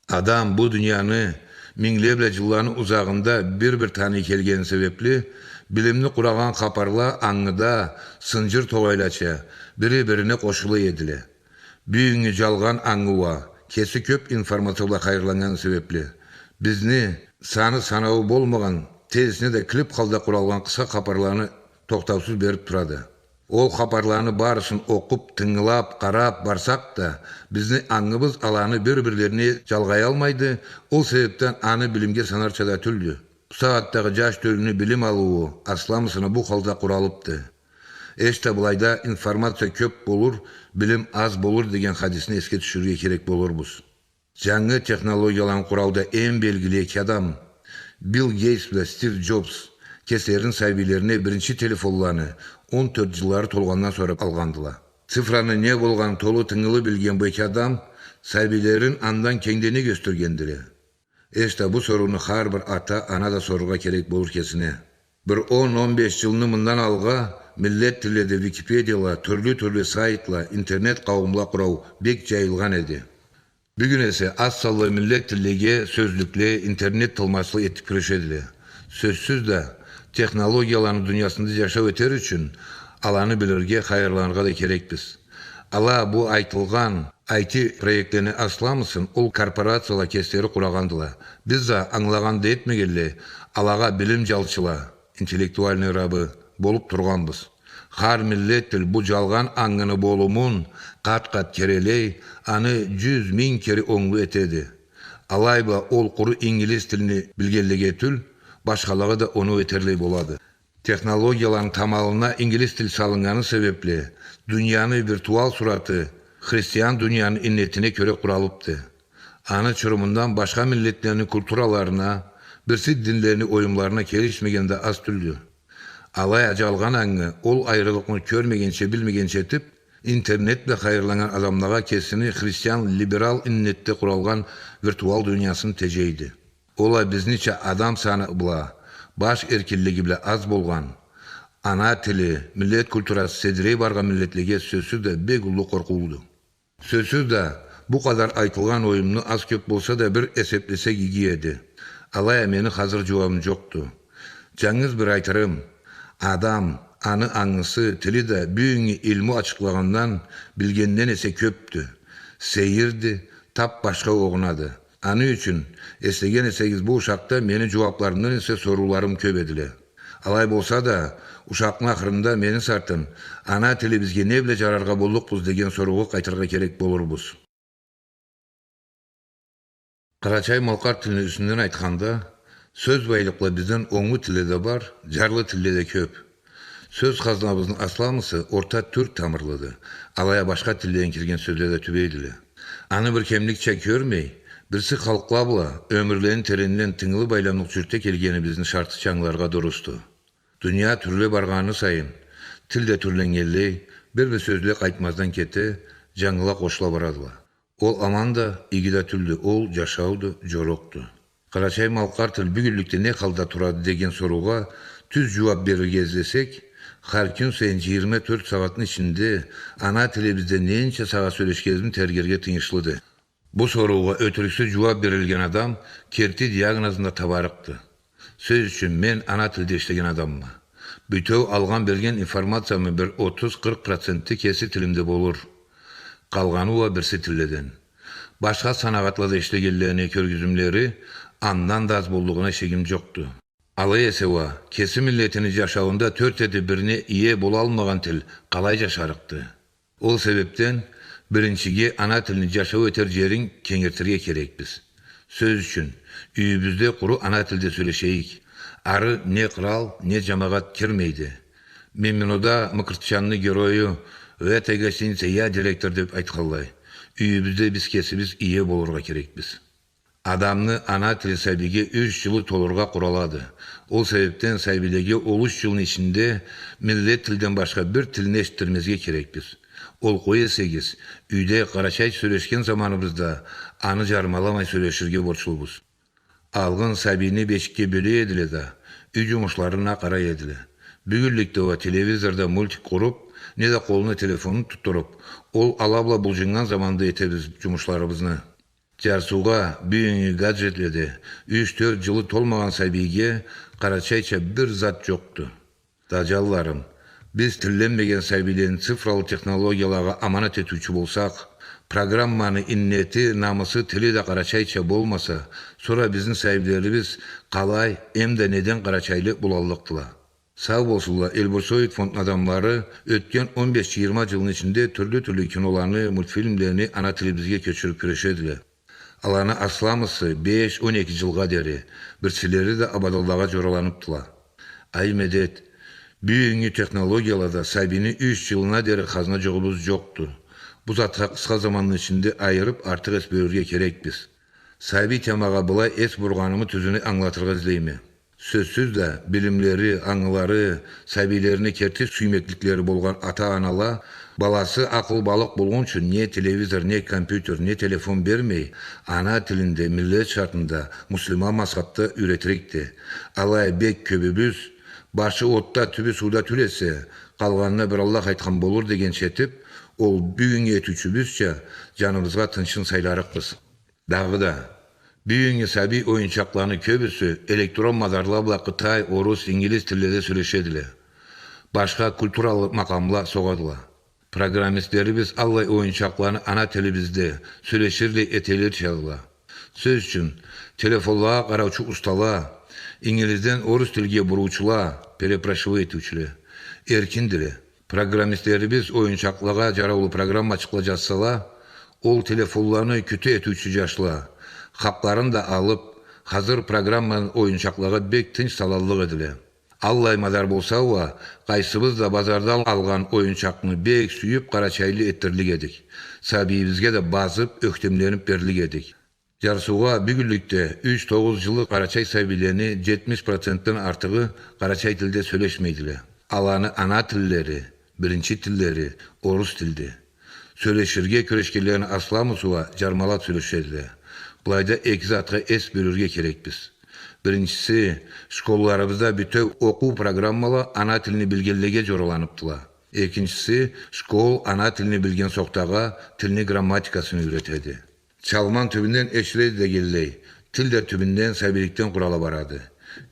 Адам бу дунияны мингле бла джылланы узагъында бир-бир таный келгени себепли, билимни къурагъан хапарла ангыда сынджыр тогъайлача бири-бирине къошула эдиле. Бюгюннгю джалгъан ангы уа кеси кёб информация бла хайырланнганы себепли, бизни саны-санауу болмагъан, тезисине да клип халда къуралгъан къысха хапарланы тохтаусуз бериб турады. Ол хапарланы барысын окъуб, тынгылаб, къараб барсакъ да, бизни ангыбыз аланы бир-бирлерине джалгъаялмайды, ол себебден аны билимге санарча да тюлдю. Бу сагъатдагъы джаш тёлюню билим алыуу асламысына бу халда къуралыбды. Эшта былайда информация кёб болур, билим аз болур деген хадисни эсге тюшюрюрге керек болурбуз. Джангы технологияланы къурауда эм белгили эки адам, Билл Гейтс бла Стив Джобс, кеслерини сабийлерине биринчи телефонланы он тёрт джыллары толгъандан сора алгъандыла. Цифраны не болгъанын толу тынгылы билген бу эки адам сабийлерин андан кенгденек ёсдюргендиле. Эшта бу сорууну хар бир ата-ана да сорургъа керек болур кесине. Бир он, он беш джылны мындан алгъа миллет тилледе Википедияла, тюрлю-тюрлю сайтла, интернет къауумла къурау бек джайылгъан эди. Бюгюн эсе аз санлы миллет тиллеге сёзлюкле, интернет тылмачла этиб кюрешедиле. Сёзсюз да, технологияланы дуниясында джашау этер ючюн аланы билирге, хайырланыргъа да керекбиз. Ала бу айтылгъан айти проектлени асламысын ол корпорацияла кеслери къурагъандыла. Биз да ангылагъан да этмегенлей, алагъа билим джалчыла, интеллектуальный рабы болуб тургъанбыз. Хар миллет тил бу джалгъан ангыны болумун къат-къат керелей, аны джюз, минг кере онглу этеди. Алай бла ол къуру ингилиз тилни билгенлеге тюл, башхалагъа да оноу этерлей болады. Технологияланы тамалына ингилиз тил салыннганы себебли, дунияны виртуал сураты христиан дунияны иннетине кёре къуралыбды. Аны чурумундан башха миллетлени культураларына, бирси динлени оюмларына келишмеген да аз тюлдю. Алай а джалгъан ангы ол айрылыкъны кёрмегенча, билмегенча этиб, интернет бла хайырланнган адамлагъа кесини христиан либерал иннетде къуралгъан виртуал дуниясын теджейди. Ол а бизнича адам саны бла, баш эркинлиги бла аз болгъан, ана тили, миллет культурасы седирей баргъан миллетлеге сёзсюз да бек уллу къоркъууду. Сёзсюз да, бу къадар айтылгъан оюмну аз-кёб болса да бир эсеблесек иги эди. Алай а мени хазыр джууабым джокъду. Джангыз бир айтырым, адам, аны ангысы, тили да бюгюннгю илму ачыкълагъандан, билгенден эсе кёбдю. Сейирди, таб башха огъунады. Аны ючюн, эслеген эсегиз, бу ушакъда мени джууабларымдан эсе сорууларым кёб эдиле. Алай болса да, ушакъны ахырында мени сартын, ана тилибизге не бла джараргъа боллукъбуз деген соруугъа къайтыргъа керек болурбуз. Къарачай-малкъар тилни юсюнден айтханда, сёз байлыкъла бизден онглу тилде да бар, джарлы тилде да кёб. Сёз хазнабызны асламысы орта тюрк тамырлыды. Алай а башха тилден кирген сёзле да тюбейдиле. Аны бир кемликча кёрмей, бирси халкъла бла ёмюрлени теренинден тынгылы байламлыкъ джюрюте келгенибизни шартыча ангыларгъа дурусду. Дуния тюрле баргъаны сайын, тил да тюрленнгенлей, бир-бир сёзле къайтмаздан кете, джангыла къошула барадыла. Ол аман да, иги да тюлдю, ол джашауду, джорукъду. Къарачай-малкъар тил бюгюнлюкде не халда турады деген соруугъа тюз джууаб берирге излесек, хар кюн сайын джыйырма тёрт сагъатны ичинде ана тилибизде ненча сагъат сёлешгенибизни тергерге тыйыншлыды. Бу соруугъа ётюрюксюз джууаб берилген адам керти диагнозну да табарыкъды. Сёз ючюн, мен ана тилде ишлеген адамма. Бютеу алгъан-берген информациямы бир отуз-къыркъ проценти кеси тилимде болур. Къалгъаны уа бирси тилледен. Башха санагъатлада ишлегенлени кёргюзюмлери андан да аз боллугъуна шегим джокъду. Алай эсе уа, кеси миллетини джашауунда тёрт этиб бирине ие болалмагъан тил къалай джашарыкъды? Ол себебден биринчиге ана тилни джашау этер джерин кенгертирге керекбиз. Сёз ючюн, юйюбюзде къуру ана тилде сёлешейик. Ары не кърал, не джамагъат кирмейди. Миминода Мыкыртчанны герою: «В этой гостинице я директор», — деб айтханлай, юйюбюзде биз кесибиз ие болургъа керекбиз. Адамны ана тили сабийге юч джылы толургъа къуралады. Ол себебден сабийлеге ол юч джылны ичинде миллет тилден башха бир тилни эшитдирмезге керекбиз. Ол къой эсегиз, юйде къарачайча сёлешген заманыбызда аны джармаламай сёлеширге борчлубуз. Алгъын сабийни бешикге бёле эдиле да, юй джумушларына къарай эдиле. Бюгюнлюкде уа телевизорда мультик къуруб, неда къолуна телефонну тутдуруб, ол ала бла булжуннган заманда этебиз джумушларыбызны. Джарсыугъа, бюгюннгю гаджетледе юч-тёрт джылы толмагъан сабийге къарачайча бир зат джокъду. Да, джанларым, биз тилленмеген сабийлени цифралы технологиялагъа аманат этиучю болсакъ, программаны иннети, намысы, тили да къарачайча болмаса, сора бизни сабийлерибиз къалай эмда неден къарачайлы болаллыкъдыла? Сау болсунла, Эльбрусоид фондну адамлары ётген он беш-джыйырма джылны ичинде тюрлю-тюрлю киноланы, мультфильмлени ана тилибизге кёчюрюб кюрешедиле. Аланы асламысы беш-он эки джылгъа дери, бирсилери да абаданлагъа джораланыбдыла. Ай медет, бюгюннгю технологиялада сабийни юч джылына дери хазна джугъубуз джокъду. Бу затха къысха заманны ичинде айырыб артыкъ эс бёлюрге керекбиз. Сабий темагъа былай эс бургъанымы тюзюню ангылатыргъа излейме. Сёзсюз да, билимлери, ангылары, сабийлерине керти сюймекликлери болгъан ата-анала, баласы акъылбалыкъ болгъунчу не телевизор, не компьютер, не телефон бермей, ана тилинде, миллет шартында, муслиман мазхабда юйретирикди. Алай бек кёбюбюз, башы отда, тюбю сууда тюл эсе, къалгъанына бир Аллах айтхан болур дегенча этиб, ол бюгюннгю этиучюбюзча джаныбызгъа тынчын сайларыкъбыз. Дагъыда, бюгюннгю сабий оюнчакъланы кёбюсю электрон мадарла бла къытай, орус, ингилиз тилледе сёлешедиле. Башха культуралы макъамла согъадыла. Программистлерибиз аллай оюнчакъланы ана тилибизде сёлеширлей этелирчадыла. Сёз ючюн, телефонлагъа къараучу устала, ингилизден орус тилге буруучула, перепрошивать этиучюле, эркиндиле. Программистлерибиз оюнчакълагъа джараулу программачыкъла джазсала, ол телефонланы кютю этиучю джашла, хакъларын да алыб, хазыр программаны оюнчакълагъа бек тынч салаллыкъ эдиле. Аллай мадар болса уа, къайсыбыз да базарда алгъан оюнчакъны бек сюйюб, къарачайлы этдирлик эдик. Сабийибизге да базыб, ёхтемлениб берлик эдик. Джарсыугъа, бюгюнлюкде юч-тогъуз джыллыкъ къарачай сабийлени джетмиш процентден артыгъы къарачай тилде сёлешмейдиле. Аланы ана тиллери, биринчи тиллери орус тилди. Сёлеширге кюрешгенлени асламысы уа джармалаб сёлешедиле. Былайда эки затха эс бёлюрге керекбиз. Биринчиси, школларыбызда бютеу окъуу программала ана тилни билгенлеге джораланыбдыла. Экинчиси, школ ана тилни билген сохтагъа тилни грамматикасын юйретеди. Чалман тюбюнден эшиледи дегенлей, тил да тюбюнден, сабийликден къурала барады.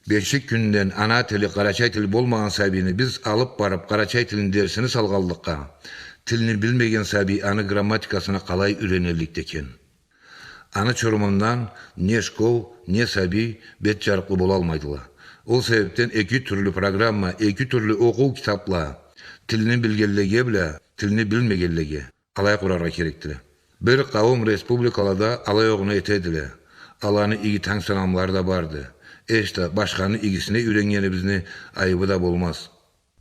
Бешик кюнден ана тили къарачай тил болмагъан сабийни биз алыб барыб, къарачай тилни дерсини салгъанлыкъгъа, тилни билмеген сабий аны грамматикасына къалай юйренелликди экен? Аны чурумундан не школ, не сабий бет джарыкълы болалмайдыла. Ол себебден эки тюрлю программа, эки тюрлю окъуу китабла, тилни билгенлеге бла тилни билмегенлеге алай къураргъа керекдиле. Бир къауум республикалада алай огъуна этедиле. Аланы иги танг-санамлары да барды. Эшта, башханы игисине юйреннгенибизни айыбы да болмаз.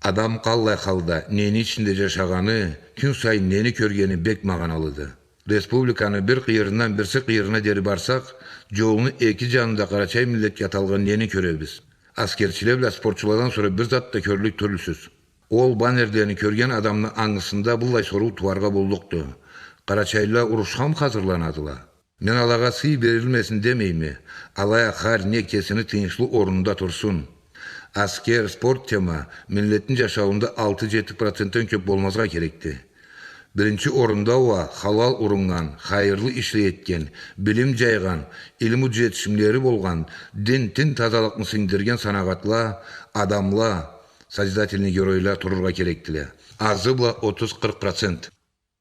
Адам къаллай халда, нени ичинде джашагъаны, кюн сайын нени кёргени бек магъаналыды. Республиканы бир къыйырындан бирси къыйырына дери барсакъ, джолну эки джанында къарачай миллетге аталгъан нени кёребиз? Аскерчиле бла спортчуладан сора бир зат да кёрлюк тюлсюз. Ол баннерлени кёрген адамны ангысында быллай соруу тууаргъа боллукъду: къарачайлыла урушхамы хазырланадыла? Мен алагъа сый берилмесин демейме, алай а хар не кесини тыйыншлы орнунда турсун. Аскер, спорт тема миллетни джашауунда алты-джети процентден кёб болмазгъа керекди. Биринчи орунда уа халал уруннган, хайырлы ишле этген, билим джайгъан, илму джетишимлери болгъан, дин, тин тазалыкъны сингдирген санагъатла, адамла, созидательный геройла турургъа керекдиле. Азы бла отуз-къыркъ процент.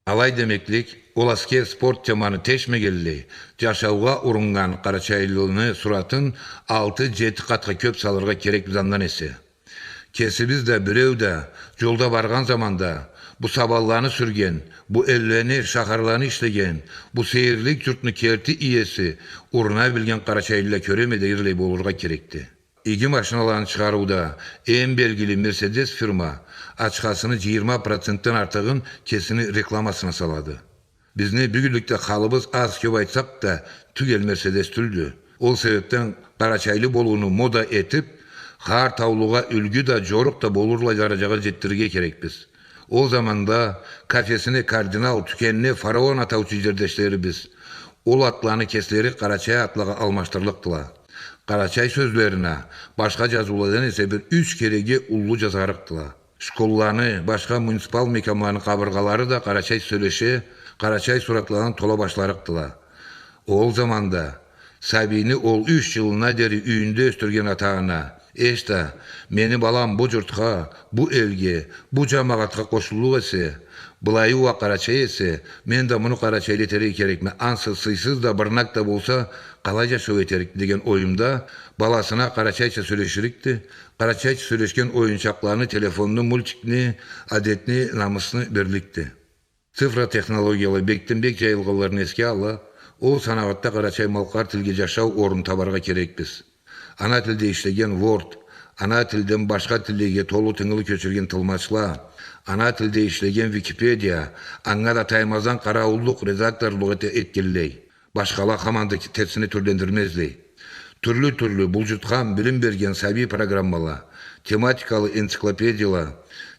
Алай демеклик, ол аскер, спорт теманы тешмегенлей, джашаугъа уруннган къарачайлылыны суратын алты-джети къатха кёб салыргъа керекбиз андан эсе. Кесибиз да, биреу да джолда баргъан заманда бу сабанланы сюрген, бу эллени, шахарланы ишлеген, бу сейирлик джуртну керти иеси уруна билген къарачайлыла кёреме дерирлей болургъа керекди. Иги машиналаны чыгъарыуда эм белгили Мерседес фирма ачхасыны джыйырма процентден артыгъын кесини рекламасына салады. Бизни бюгюнлюкде халыбыз, аз-кёб айтсакъ да, тюгел Мерседес тюлдю. Ол себебден къарачайлы болууну мода этиб, хар таулугъа юлгю да, джорукъ да болурлай даражагъа джетдирирге керекбиз. Ол заманда кафесине Кардинал, тюкенине Фараон атаучу джердешлерибиз ол атланы кеслери къарачай атлагъа алмашдырлыкъдыла. Къарачай сёзлерин а башха джазыуладан эсе бир юч кереге уллу джазарыкъдыла. Школланы, башха муниципал мекямланы къабыргъалары да къарачай сёлеше, къарачай суратладан тола башларыкъдыла. Ол заманда сабийни ол юч джылына дери юйюнде ёсдюрген ата-ана, эшта, мени балам бу джуртха, бу элге, бу джамагъатха къошуллукъ эсе, былайы уа къарачай эсе, мен да муну къарачайлы этерге керекме, ансыз, сыйсыз да, бырнак да болса, къалай джашау этерик деген оюмда, баласына къарачайча сёлеширикди, къарачайча сёлешген оюнчакъланы, телефонну, мультикни, адетни, намысны берликди. Цифра технологиялары бекден-бек джайылгъанларын эсге ала, ол санагъатда къарачай-малкъар тилге джашау орун табаргъа керекбиз. Ана тилде ишлеген Word, ана тилден башха тиллеге толу-тынгылы кёчюрген тылмачла, ана тилде ишлеген Википедия, анга да таймаздан къараууллукъ, редакторлукъ эте-, этгенлей. Башхала хаманда ки-, терсине тюрлендирмезлей. Тюрлю-тюрлю булджутхан билим берген сабий программала, тематикалы энциклопедияла,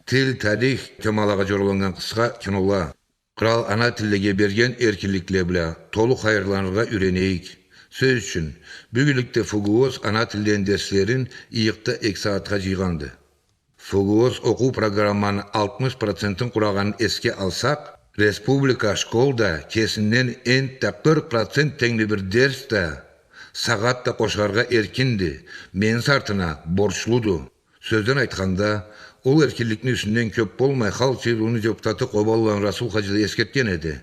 тил, тарих темалагъа джораланнган къысха кинола. Кърал ана тиллеге берген эркинликле бла толу хайырланыргъа юйренейик. Сёз ючюн, бюгюнлюкде ФГОС ана тилден дерслерин ыйыкъда эки сагъатха джыйгъанды. ФГОС окъуу программаны алтмыш процентин къурагъанын эсге алсакъ, республика школда кесинден энтда къыркъ процент тенгли бир дерс да, сагъат да къошаргъа эркинди, мени сартына борчлуду. Сёзден айтханда, ол эркинликни юсюнден кёб болмай Халкъ Джыйылыуну депутаты Къобанланы Расул хаджи да эсгертген эди.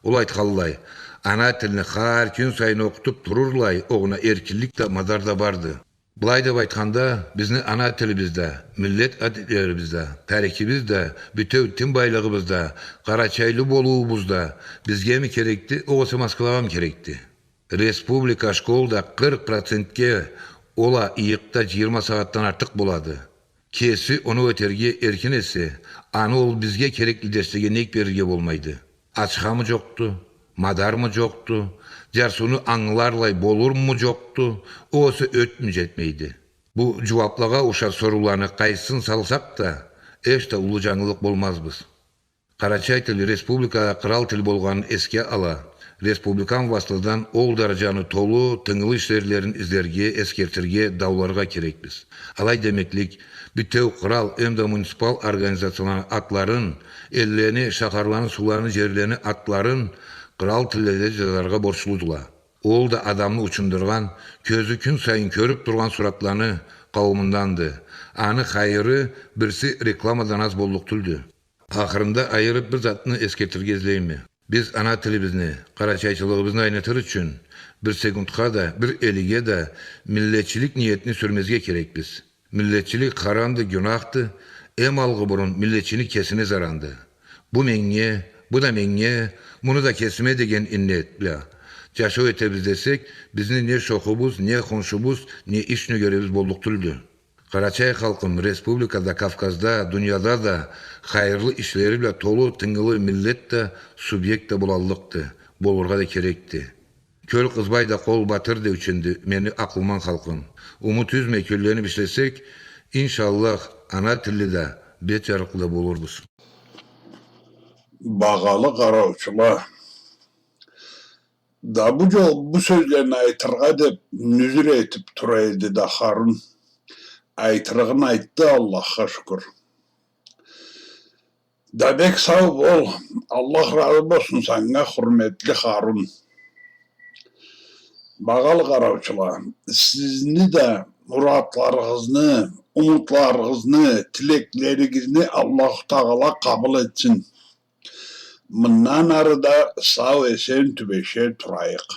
Ол айтханлай, ана тилни хар кюн сайын окъутуб турурлай огъуна эркинлик да, мадар да барды. Былай деб айтханда, бизни ана тилибиз да, миллет адетлерибиз да, тарихибиз да, бютеу тин байлыгъыбыз да, къарачайлы болуубуз да бизгеми керекди, огъесе Москвагъамы керекди? Республика школда къыркъ процентге, ол а ыйыкъда джыйырма сагъатдан артыкъ болады. Кеси оноу этерге эркин эсе, аны ол бизге керекли дерслеге нек берирге болмайды? Ачхамы джокъду, мадармы джокъду, джарсыуну ангыларлай болурму джокъду, огъесе ётмю джетмейди? Бу джууаблагъа ушар сорууланы къайсысын салсакъ да, эшта уллу джангылыкъ болмазбыз. Къарачай тил республикада кърал тил болгъанын эсге ала, республикан властладан ол даражаны толу, тынгылы ишлерлерин излерге, эсгертирге, дауларгъа керекбиз. Алай демеклик, бютеу кърал эмда муниципал организацияланы атларын, эллени, шахарланы, сууланы, джерлени атларын кърал тилледе джазаргъа борчлудула. Ол да адамны учундургъан, кёзю кюн сайын кёрюб тургъан суратланы къауумунданды. Аны хайыры бирси рекламадан аз боллукъ тюлдю. Ахырында айырыб бир затны эсгертирге излейме. Биз ана тилибизни, къарачайчылыгъыбызны айнытыр ючюн бир секундха да, бир элиге да миллетчилик ниетни сюрмезге керекбиз. Миллетчилик харамды, гюнахды, эм алгъы бурун миллетчини кесине заранды. Бу меннге, бу да меннге, муну да кесиме деген иннет бла джашау этебиз десек, бизни не шохубуз, не хоншубуз, не иш нёгерибиз боллукъ тюлдю. Къарачай халкъым республикада, Кавказда, дунияда да хайырлы ишлери бла толу, тынгылы миллет да, субъект да болаллыкъды, болургъа да керекди. Кёл къызбай да къол батыр деученди мени акъылман халкъым. Умут юзмей кёлленип ишлесек, иншаллах, ана тилли да, бет джарыкълы да болурбуз. Багъалы къараучула, да бу джол бу сёзлени айтыргъа деп, нюзюр этип тура эди да Харун. Айтырыгъын айтды, Аллахха шукур. Да бек сау бол, Аллах разы болсун санга, хурметли Харун. Багъалы къараучула, сизни да муратларыгъызны, умутларыгъызны, тилеклеригизни Аллаху Тагъала къабыл этсин. Мындан ары да сау-эсен тюбеше турайыкъ.